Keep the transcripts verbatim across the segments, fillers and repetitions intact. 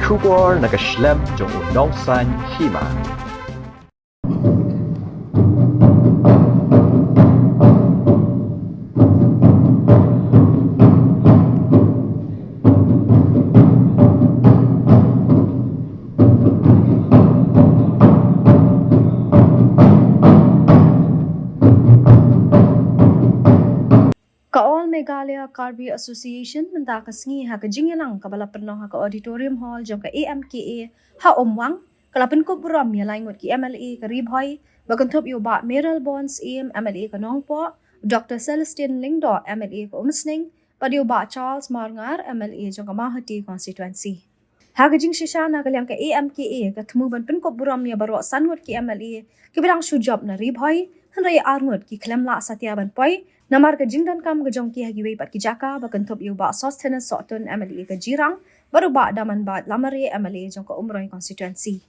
Khubor na ka shlem jong u nongsan hima. Ka All Meghalaya Karbi Association mynta ka sngi ha ka jingïalang kaba la pynlong ha ka auditorium hall jong ka A M K A ha Umwang, ka la pynkup burom ïa lai ngut ki M L A ka Ri Bhoi, ba kynthup ïa u Bah Mayralborn Syiem, M L A ka Nongpoh, Doctor Celestine Lyngdoh, M L A ka Umsning, bad ïa u Bah Charles Marngar, M L A jong ka Mawhati constituency. Ha ka jingshisha na ka liang ka A M K A ka thmu ban pynkup burom ïa baroh san ngut ki M L A kiba dang shu jop na Ri Bhoi, hynrei ar ngut ki khlem lah satia ban poi namar ka jingdonkam ka jong ki ha kiwei pat ki jaka, ba kynthup ïa u Bah Sosthenes Sohtun, M L A ka Jirang, bad u Bah Damanbat Lamare, M L A jong ka Umroi constituency.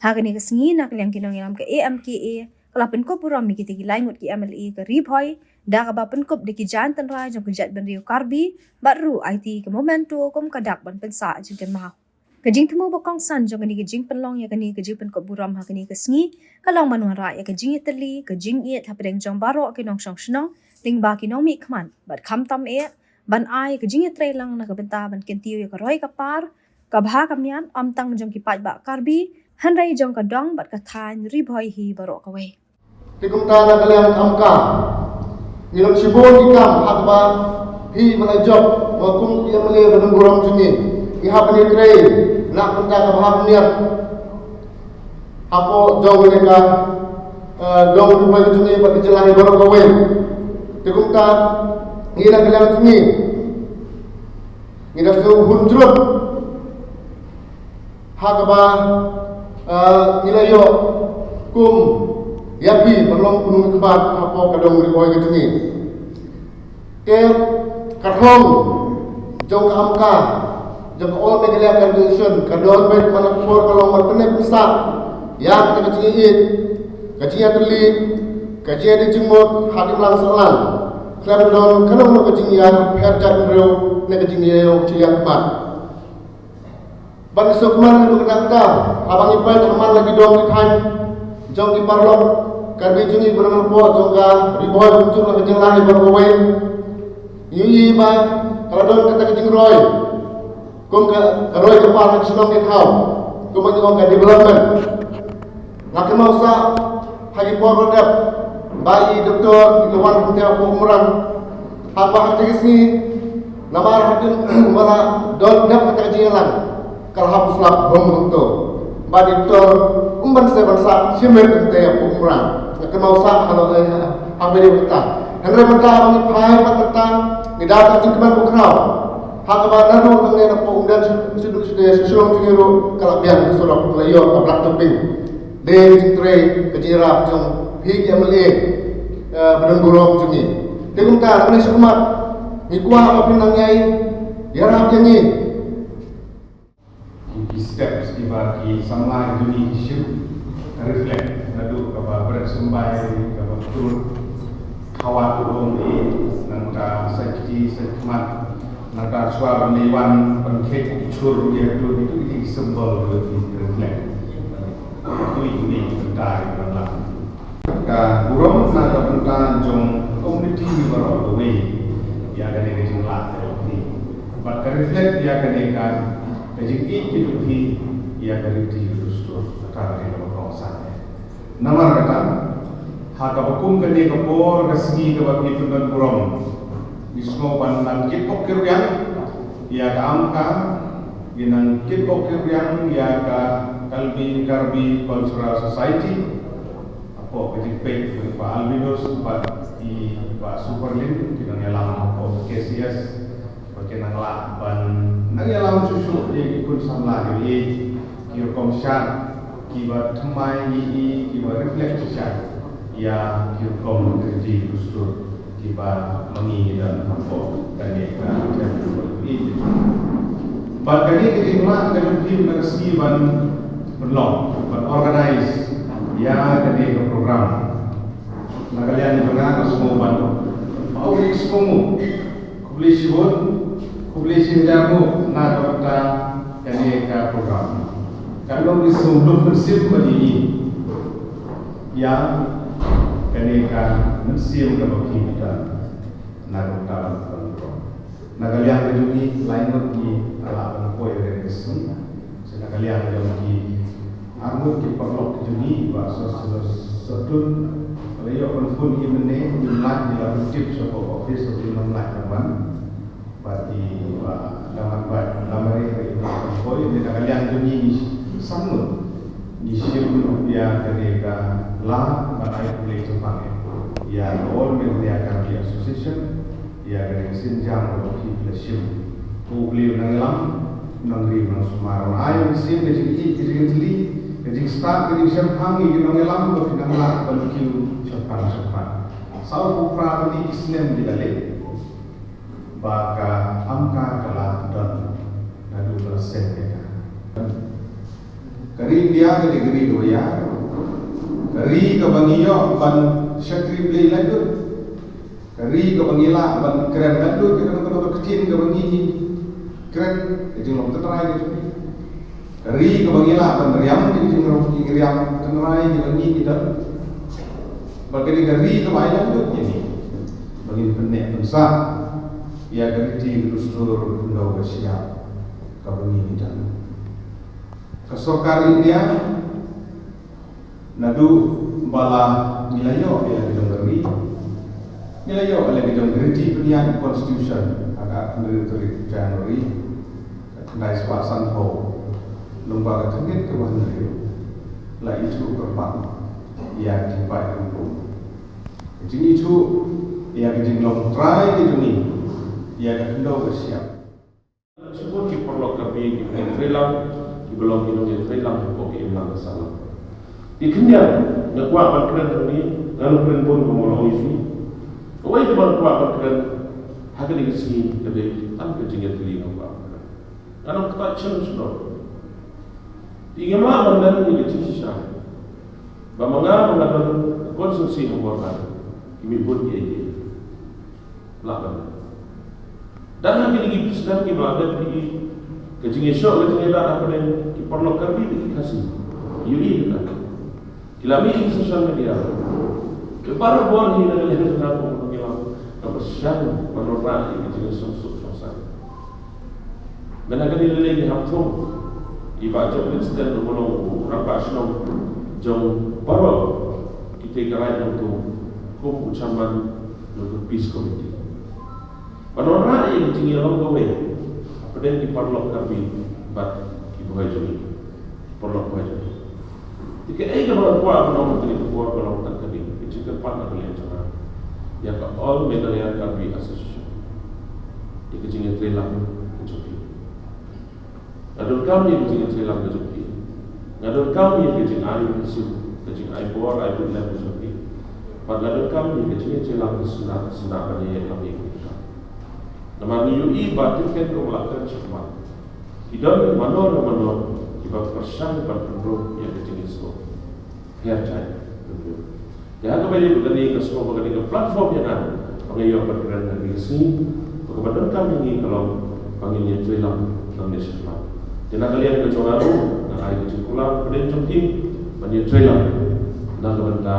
Ha kane ka sngi na ka liang ki nongïalam ka A M K A ka la pynkup burom ïa kita ki lai ngut ki M L A ka Ri Bhoi da kaba pynkup da ki jaiñ tynrai jong ka jaitbynriew Karbi, bad ruh aiti ka memento kum ka dak ban pynsah jingkynmaw. Ka jingthmu ba kongsan jong kane ka jingpynlong ïa kane ka jingpynkup burom ha kane ka sngi ka long ban wanrah ïa ka jingïatylli, ka jingïeit hapdeng jong baroh ki nongshong shnong lyngba ki nongmihkhmat, bad khamtam eh ban ai ka jingïatreilang na ka bynta ban kyntiew ïa ka roi ka par, ka bha ka miat, ym tang jong ki paidbah Karbi, hynrei jong ka dong bad ka thaiñ Ri Bhoi hi baroh kawei. Te kumta na ka liang AMCA, ngi long shibun ki kam ha kaba hi ba la jop, ba kum ki M L A ba don burom jong ngi, ngi hap ban ïatrei na ka bynta ka bha ka miat hapoh jong kane ka, eh, dong Ri Bhoi jong ngi bad ka jylla hi baroh kawei. Te kumta ngi na ka liang jong ngi, ngi da shu hun jrut ha kaba, eh, ngi la ïoh kum ïa phi ban long kynhun kaba hapoh ka dong Ri Bhoi ka jong ngi. Te ka thong jong ka AMCA, jong ka All Meghalaya Karbi Association, ka don beit man la ka por ka long ban pynneh pynsah ïa ka jingïeit, ka jingïatylli, ka jingïadei jingmut ha imlang sahlang. Khlem don kano kano ka jingïapher jaitbynriew ne ka jingïaïew jingïakhmat. Ban sngewkmen ïa kata, haba ngi peit thymmai la ki dong ki thaiñ jong ki paralok Karbi jong ngi ba don hapoh jong ka Ri Bhoi, kumjuh la ka jylla hi baroh kawei, ngi ïohi ba ka la don kata ka jingroi kum ka, ka roi ka par ha ki shnong ki thaw, kumba ngi ong ka development. Nga kynmaw sah ha ki por ba dep ba i doktor i la wan hangtei hapoh Umrang. Haba ha kata ka sngi, namar hadien ba la don dep kata ka jingïalang, ka la hap slap bom hangto. Ba i doktor um ban sah ban sah shimet hangtei hapoh Umrang. Nga kynmaw sah halor, eh, ha video kata. Hynrei mynta ba ngi phai pat mynta, ngi da ka jingkmen bakhraw ha kaba naduh nangne napoh Umden sha, sha, sha, sha Shillong jong ngi ruh ka la biang ka surok, ka la ïoh ka black topping. Dei ka jingtrei ka jingïarap jong phi ki M L A, eh, ba don burom jong ngi. Te kumta, nangne shakhmat ngi kwah ba phin nang ïai ïarap ïa ngi. Ki, ki steps kiba ki samla jong ngi ki shim, reflect naduh kaba bret symbai, kaba khrud, khawa tuh ong i, nangta sa kti sa khmat, nangta shuwa ban ïa wan ban khet ki chur ïa tu, itu ki symbol ki reflect. Itu i jong ngi ki bynta ki ban lang. Ka burom na ka bynta jong community baroh kawei ïa kane ka jinglah ka jong phi. Bad ka reflect ïa kane ka, ka jingïeit ka jong phi ïa ka riti ka dustur, kata ka dei kaba kongsan. Namar kata, ha kaba kum kane ka por ka sngi kaba phi pynban burom, ngi sngew ban nang kit pok kit riang ïa ka AMCA, ngi nang kit pok kit riang ïa ka Kalbi Karbi Cultural Society. Hapoh ka jingpeit u Bah Albinus bad i Bah Superlin, ki nongïalam hapoh K C S, ba kin nang lah ban nang ïalam shuh shuh ïa ki khun samla kiwei, ki rukom shad kiba thymmai ngi i, kiba reflect shad ïa ki rukom riti dustur kiba ma ngi ngi don hapoh kane ka jaitbynriew. Bad kane ka jinglah ka jong phi mynta ka sngi ban pynlong, ban organize ïa kane ka program. Na ka liang jong nga, nga sngew ban, ba u ri sngew, khublei shibun, khublei shihajar nguh na ka bynta kane ka program. Kan long ki sngewdum mynsiem ba ïa ïa kane ka mynsiem kaba phi don na ka bynta ban pynlong. Na ka liang ka jong ngi lai ngut ngi la lah ban poi ha kane ka sngi. Sa na ka liang ka jong ngi ar ngut ki paralok ki jong ngi ba sa sa sa tun la ïoh ban phone ïa mynne ïa la ïa la tip sha ka office of the Lamlak Taman. Bad i ba daman bad lamari ri na koi ni na ka liang jong ngi ni samut ni shim rupiah ka dei ka la ba ai pulih chempang ya All Meghalaya Karbi Association ya ka dei sinjang ba ki pulih shim ko pulih nang lam nang ri nang sumar ai sim ka jing i ka jing tli ka jing start ka jing chempang i nang lam ba ki nang la ba ki chempang chempang sau ko pra ni ki snem di la leh ba ka amka ka la don naduh la seng ïa ka. Ka ri India ka dei ka ri kaba ïa ka ri kaba ngi ïoh ban shakri Blei lailut. Ka ri kaba ngi lah ban kren lailut ka kano kano ka ktien kaba ngi ngi kren ka jinglong tynrai ka jong ngi. Ka ri kaba ngi lah ban riam ka jingrong ka jingriam tynrai kaba ngi ngi don. Bad ka dei ka ri kaba ai lailut ïa ngi ba ngin pynneh pynsah ïa ka riti ka dustur ka khyndew ka shyiap kaba ngi ngi don. Ka sorkar India naduh ba la ngi la ïoh ïa la ka jong ka ri ngi la ïoh ïa la ka jong ka riti pynïaid constitution ha ka arphew tarik January khyndai spah sanphew lyngba ka thylliej kaba hynriew la ithuh kyrpang ïa ka jingpait rukom. Ka jingithuh ïa ka jinglong trai ka jong ngi ïa ka khyndew ka shyiap. Shibun ki paralok Karbi ki ba ngi trei lang ki ba long ki nongtrei lang hapoh ka imlang ka sahlang. Ki khyndiat nga kwah ban kren hangne nga long kren bun ka mawla ong ïa ki. Kawei ka ba nga kwah ban kren ha kane ka sngi ka dei tang ka jingïatylli nga kwah ban kren. Nga nang kata challenge no. Te ngim lah ban len ïa ka jingshisha ba ma nga ba nga don ka constituency ha Mawryngkneng ki mih bun ki A J. Lah ban len. Dan ha kine ki president ki ba la dep ïa ka jingïashoh ka jingïalap hapdeng ki paralok Karbi bad ki Khasi. Ïohi kata. Ki la mih ha social media. Ki barabor hi na ka liang jong nga kum u nongïalam ka pyrshang ban wanrah ïa ka jingsngewsuk sngewsang. Mynta kane lei lei ngi hap thung ïa i Bah Job Winston uba long u rangbah shnong jong baroh kitei ki raid nongtuh kum u chairman jong ka Peace Committee. Ban wanrah ïa ka jingïalong kawei hapdeng ki paralok Karbi bad ki bhoi jong ngi, ki paralok bhoi jong ngi. Te kaei kaba nga kwah ban ong ha kane ka por ka long tang kane ka jingkyrpad na ka liang jong nga ïa ka All Meghalaya Karbi Association, ïa ka jingïatreilang ka jong phi. Nga donkam ïa ka jingïatreilang ka jong phi. Nga donkam ïa ka jingai mynsiem, ka jingai bor ai bud lem ka jong phi. Bad nga donkam ïa ka jingïatreilang ka sngewsih sngewsih ban ïalam ïa ka jingkyrpad. Namar ngi ïohi ba tymmen kum la kren shakhmat, ki don mano re mano kiba pyrshang ban pynrung ïa ka jingïasngew. Pher jait. Te ha kaba ïadei bad kane nga sngewbha ba kane ka platform ïa nga ba nga ïoh ban kren ha kane ka sngi, ba kaba donkam ïa ngi ka long ba ngin ïatreilang nangne shakhmat. Te na ka liang ka jong nga ruh nga ai ka jingkular hapdeng jong ki ban ïatreilang na ka bynta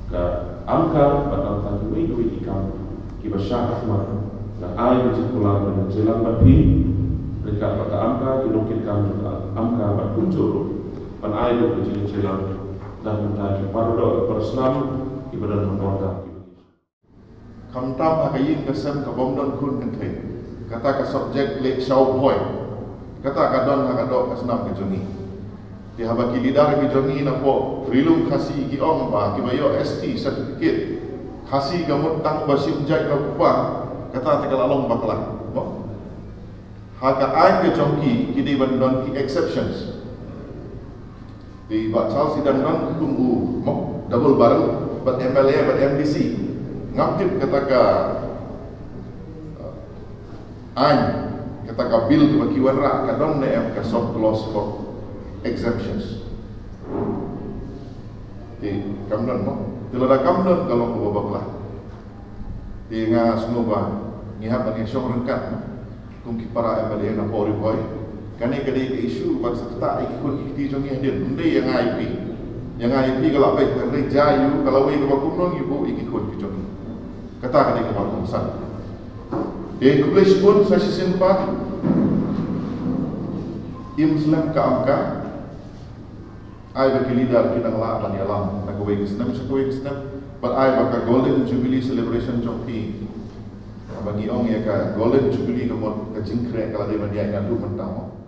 ka AMCA bad nangta kiwei kiwei ki kam kiba shah khmat. Nga ai ka jingkular ban ïatreilang bad phi ryngkat bad ka AMCA, ki nongkitkam jong ka AMCA bad kumjuh ruh ban ai ruh ka jingïatreilang na ka bynta ki paradoh ki parasnam kiba don ha Mawryngkneng. Khamtam ha ka ïing ka sem ka bym don khun kynthei, kata ka subject leh shaw bhoi, kata ka don ha ka doh ka snam ka jong ngi. Te haba ki leader ki jong ngi napoh Ri Lum Khasi ki ong ba kiba ïoh S T certificate Khasi ka mut tang ba shim jait ka kpa, kata te ka la long bakla. Mo? Ha ka aiñ ka jong ki, ki dei ban don ki exceptions. Te Bah Charles i dang don kum u, mo, double barrel bad M L A bad M D C. Ngam tip kata ka, uh, aiñ, kata ka bill kaba ki wanrah ka don ne em ka sub clause for exemptions. Te kam don, mo. Te lada kam don ka long kaba bakla. Te nga sngewbha ngi hap ban ïashong ryngkat, mo, kum ki para M L A napoh Ri Bhoi. Kane ka dei ka issue ban sa ktah ïa ki khun ki kti jong ngi hadien. Ym dei ïa nga ïa phi. Ïa nga ïa phi ka la peit, hynrei jia ïa u ka lawei kaba kumno ngi buh ïa ki khun ki jong ngi. Kata ka dei kaba kongsan. Te khublei shibun sa shisien pat. Im slem ka am ka. Ai ba ki leader ki nang lah ban ïalam na kawei ka snem sha kawei ka snem. Bad ai ba ka Golden Jubilee celebration jong phi, ba ngi ong ïa ka Golden Jubilee ka mut ka jingkhreh ka la dei ban ïaid naduh mynta mo.